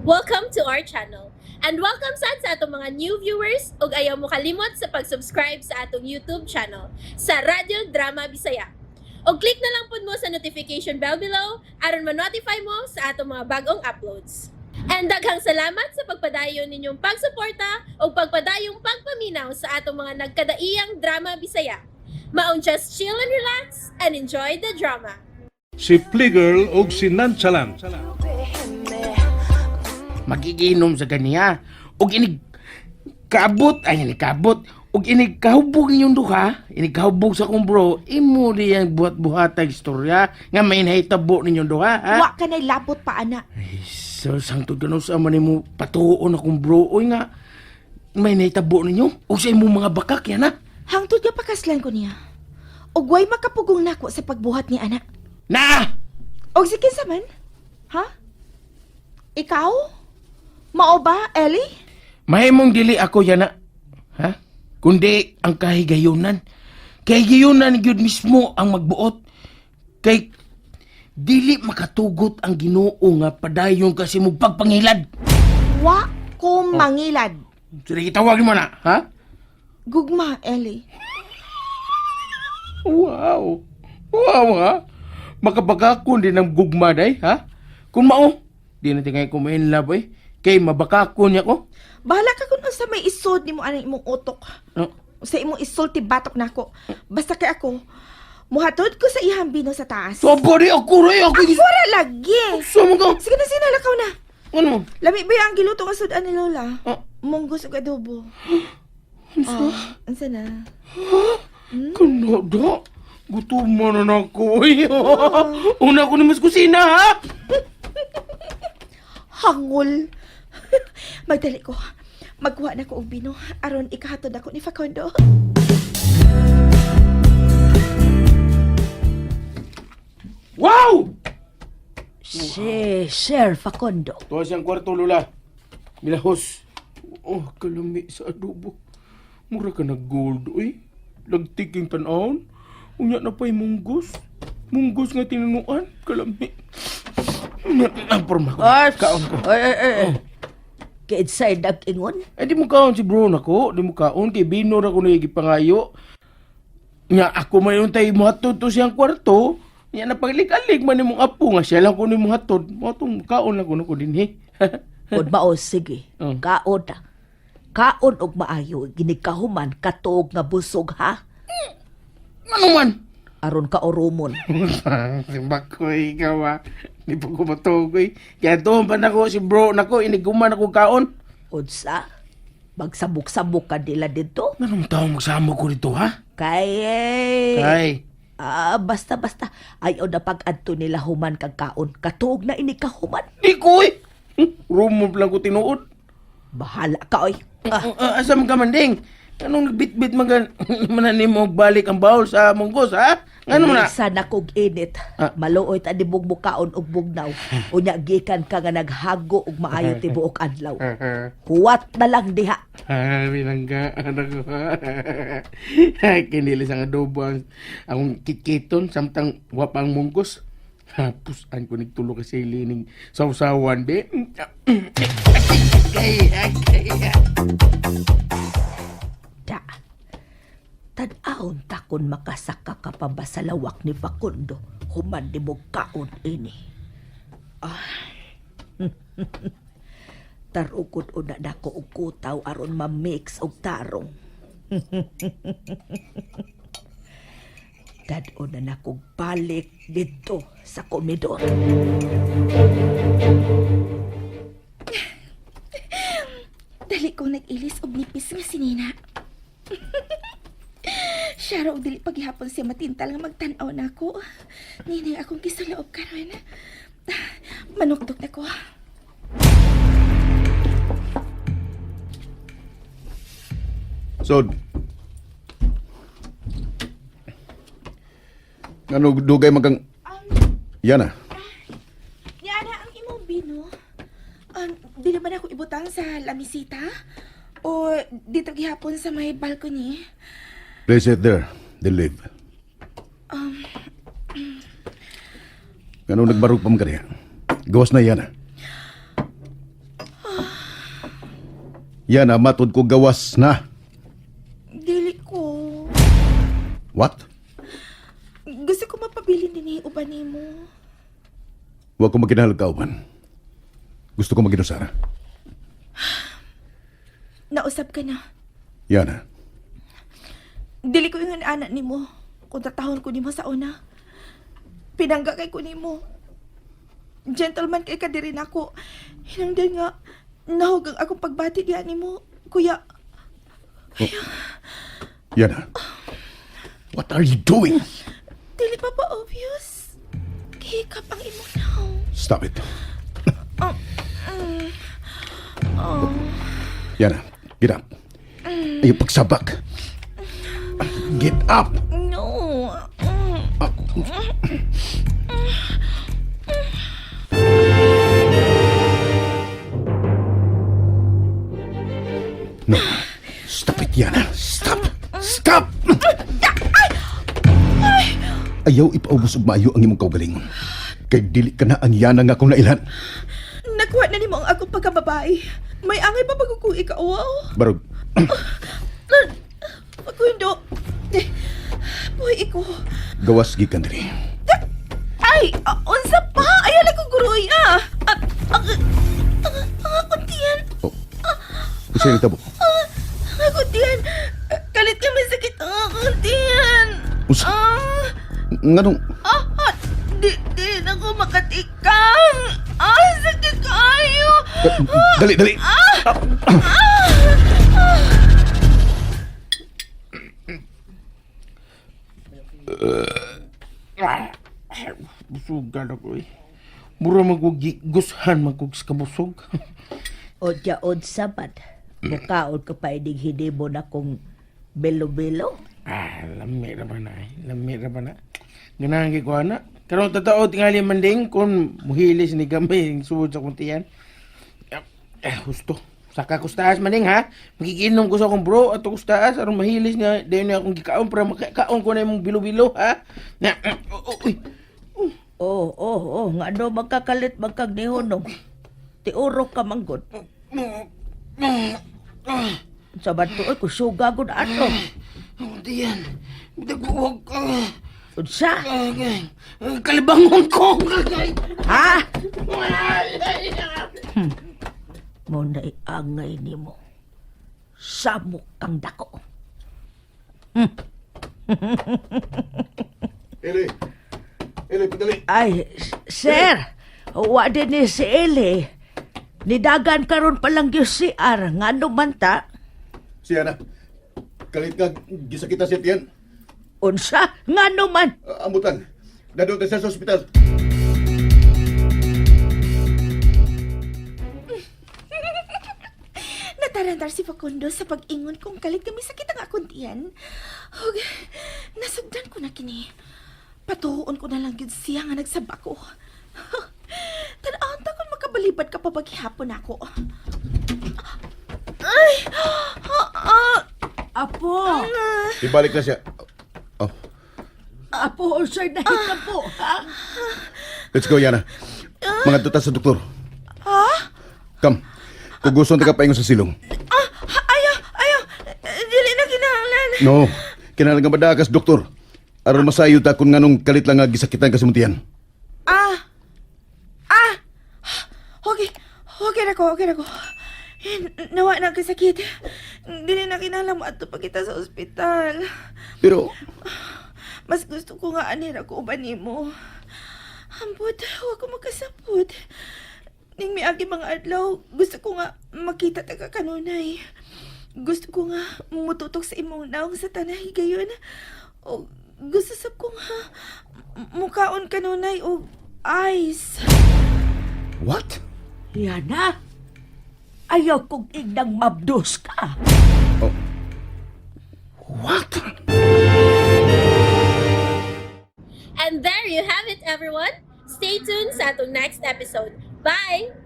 Welcome to our channel. And welcome sad sa atong mga new viewers ug ayaw mo kalimot sa pag-subscribe sa atong YouTube channel sa Radyo Drama Bisaya. Og click na lang pud mo sa notification bell below aron ma-notify mo sa atong mga bagong uploads. And daghang salamat sa pagpadayon ninyong pagsuporta ug pagpadayong pagpaminaw sa atong mga nagkadaiyang drama Bisaya. Maong just chill and relax and enjoy the drama. Si Fligger og si Nonchalant. Magiginom sa ganiya og inig kaabot, ay, inig kaabot og inig kahubog ninyong duha, inig kahubog sa akong bro, imo diyang buhat-buhatag istorya nga may nahitabo ninyong duha, ha? Wa ka na'y labot pa, ana. Ay, so sangtod gano sa man nimo patuon akong bro, oy, nga may nahitabo ninyo o sa imong mga bakak yan, ha? Hangtod nga pakaslan ko niya. Ug way makapugong nako sa pagbuhat ni ana. Na. Og si kinsa man? Ha? Ikaw? Mao ba, Ellie? Mahimong dili ako yana, ha, kundi ang kahigayunan. Kahigayunan gyud mismo ang magbuot. Kay dili makatugot ang Ginoo nga padayon kasi mo pagpangilad. Wa ko mangilad. Sige, gitawag mo na, ha? Gugma, Ellie. Wow. Wow, ha? Makabakakon din ang gugma day, ha? Kung mao, di na tingay ko main love, eh. Kay mabakakon niya ko. Bahala ka kung unsa may isod nimo anang imong utok. No. Sa imong isulti batok nako. Basta kay ako, muhatod ko sa iyang bino sa taas. So, di ako rin. Ako, Ako ra lagi. Sa mga. Sige na, sinalakaw na. Ano? Lami ba ang giluto nga sudan ni Lola? Ah. Munggos ug adobo. Oh, unsa na? Kanada? Gutom na ako. Uy. Una ko naman sa kusina, ha? Hangol. Magdali ko. Magkuha na ko og bino aron ikahatod ako ni Facundo. Wow! Si Sir Facundo. Tuwa siyang kwarto, Lola. Milahos. Oh, kalami sa adobo. Mura ka na gold, uy. Lagtiking tanawon. Unya na pa'y munggos. Munggos nga tinunuan. Kalami. Ang porma ko. Kaon ko. Ay, ay, ay. Oh. Kinsay nag-ingon? Eh, di mo kaon si bro nako. Di mo kaon. Kay bino ra ko nagigipangayo. Nga ako may untay muhatod to siyang kwarto. Nya napaglig-alig man nimong apo nga siya lang ko ni muhatod. Mo tong kaon lang ko nako dinhi. Kung mao, sige. Oh. Kaon na. Kaon og maayo, ginikahuman katuog nga busog, ha? Ano man? Aron ka orumon. Si Bakoy, ikaw ah. Di pa ko matugoy. Kaya doon pa nako si bro nako, iniguman ako kaon. Unsa? Magsabok-sabok ka nila dito? Anong tao magsama ko dito, ha? Kay, eh, Kay. Ah, basta basta ayaw na pag-adto nila human kag kaon. Katuog na ini kahuman. Di ko eh. Rumor lang ko tinuod. Bahala ka oy. Ah, Asa man ka man ding? Anong nagbitbit man ka man mo balik ang bawl sa munggos, ha? Ano man na? Bisan akong init. Ah. Maluoy ta ni bugbukaon og bugnaw. Unya gikan ka nga naghago og maayo tibuok adlaw. Huwat na lang diha. Ah, bilangga. Ano ko? Kinilis ang adobo ang akong kitkiton samtang wapang munggos. Hapos an ko nagtulo kasi lining sausawan be. Da. Tan-aon ta kun makasaka ka pa ba sa lawak ni Facundo human di mo kaon ini. Ah. Tarukod una nako og kutaw aron ma-mix og tarong. Dad-on na nako balik didto sa komedor. Dali ko nag-ilis og nipis nga sinina. Siya ra og dili paghihapon siya matintal nga magtan-aw nako. Ninay akong gisuloob karon. Manukdok na ko. Sod. Ano dugay man kang? Yan ah. Niana ang imong bino. Dili ba na ako ibutang sa lamisita? O dito gihapon sa may balcony? Place it there. Then leave. Ano nagbarog pa man kaniya? Gawas na yan ah. Yana, matod ko gawas na. Dili ko. What? Gusto ko mapabilin din eh, uban nimo. Huwag ko maginahal kauban. Gusto ko maginusara. Nausap ka na. Yana, Dili ko yung anak nimo. Kung tatahon ko nimo sa una. Pinangga kay ko nimo. Gentleman kay kadiri nako. Hinangdan nga nahog ang akong pagbati diha nimo. Kuya, Yana. What are you doing? dili pa ba obvious? Gihikap ang imong naong. Stop it. Yana, get up. Ayaw pagsabak. Get up! No. No. Stop it, Yana. Stop! Stop! Ayaw ipaubos og maayo ang imong kaugalingon. Kay dili ka na ang Yana nga akong nailhan. Nakuha na nimo ang akong pagkababae. May angay pa pag kung ikaw. Wow. Barog, Facundo. Eh, buhay iko. gawas gikan diri. Ay, unsa pa? Ayaw lang kong guroy, ah. Ah, Ang, ang, ang akong tiyan. Oh. Usa yung tabo. Ang akong tiyan. Kalit ka may sakit ang akong tiyan. Unsa? Ah, Nganong ah, di na ko makatikang. Ah, sakit kaayo. Dali, dali. Busugan ako eh. Mura magwag gushan magwag sa kabusog. O jaod sabad. Mukaon ka pa ining hinimo na kong belo-belo. Ah, lami ra ba na eh. Lami ra ba na. Ganahan kay ko ana. Karon totoo tingali man ding kung muhilis ni gamay ang suod sa kuntian. Eh, husto. Saka ko sa taas maning ha. Makikinom ko sa akong bro at ko sa taas aron mahilis niya dayon niya akong gikaon para makakaon ko na imong bilo-bilo ha. Na, oh, oh, uy. Oh, nga ano magkakalit magkagnihonong. Tiuro ka manggod. Sa bato, oy, kusuga gud ato. Kuntian. Bitag ko. Unsa? Kalibangon ko. Ha? Mo na angay nimo. Samok kang dako. Eli. Eli, dali. Ay, sir, wa din ni si Eli. Nidagan karon pa lang yung CR. Nga man ta? Si Yana. Kalit ka gisakitan siya tiyan. Unsa? Nga man? Amutan. Dadto ta siya sa ospital. Natarantar si Facundo sa pag-ingon kung kalit kami sakit ang akong tiyan. Hug, nasugdan ko na kini. Patuon ko na lang yun siya nga nagsaba ko. Tan-awon ta kung makabalibad ka pa paghihapon ako. Ay! Ah, ah, Apo! Ibalik na siya. Oh, Apo, unsay nahitabo, ha? let's go, Yana. Mga tuta sa doktor. Ha? Come. Kung gusto ka paingon sa silong. Ah, ayaw, ayaw. Dili na kinahanglan. No. Kinahanglan ka madakas, doktor. Aron masayo ta kung nganong kalit lang nga gisakitan ka sa muntian. Ah! Ah! Okay. Okay na ko, okay na ko. Eh, nawa na ang sakit. Dili na kinahanglan mo ato pa kita sa ospital. Pero, Mas gusto ko nga anir ako uban nimo. Ambot, wa ko makasapot. Ning miagi mga adlaw, gusto ko nga makita ta ka kanunay. Gusto ko nga mututok sa imong naong sa tanay gayon. O gusto sab ko nga mukaon kanunay og ice. what? Yana, ayaw kong ignang mabdos ka. Oh. What? And there you have it, everyone. Stay tuned sa atong next episode. Bye!